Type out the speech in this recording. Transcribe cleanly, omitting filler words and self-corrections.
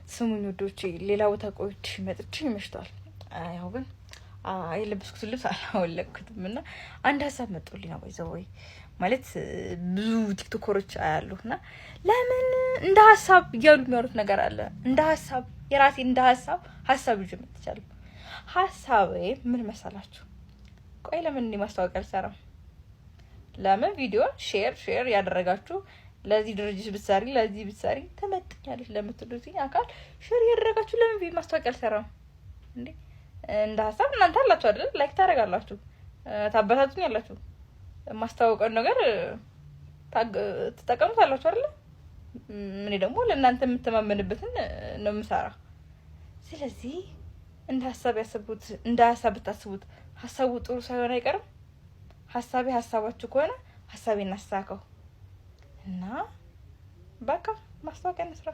ስሙኝ ውዶቼ፣ ሌላ ቦታ ቆይቼ መጥቼ መሽቷል። ያው ግን የለበስኩትን ልብስ አላወለቅኩትም እና አንድ ሀሳብ መጥቶልኝ ነው። By the way ማለት ብዙ ቲክቶከሮች አያሉ እና ለምን እንደ ሀሳብ እያሉ የሚያወሩት ነገር አለ። እንደ ሀሳብ የራሴ እንደ ሀሳብ ሀሳብ ይዤ መጥቻለሁ። ሀሳቤ ምን መሰላችሁ? ቆይ ለምን እኔ ማስታወቂያ አልሰራም? ለምን ቪዲዮ share share ያደረጋችሁ ለዚህ ድርጅት ብትሰሪ፣ ለዚህ ብትሰሪ ተመጥኛለች ለምትሉት አካል share ያደረጋችሁ ለምን ቪዲዮ ማስታወቂያ አልሰራም እንዴ? እንደ ሀሳብ እናንተ አላችሁ አይደል? Like ታደርጋላችሁ፣ ታበታቱኝ ያላችሁ ማስታወቀውን ነገር ትጠቀሙታላችሁ አይደለ? እኔ ደግሞ ለእናንተ የምተማመንበትን ነው የምሰራ። ስለዚህ እንደ ሀሳብ ያሰቡት እንደ ሀሳብ ብታስቡት ሀሳቡ ጥሩ ሳይሆን አይቀርም። ሀሳቤ ሀሳባችሁ ከሆነ ሀሳቤ እናሳካው እና በቃ ማስታወቂያ እንስራ።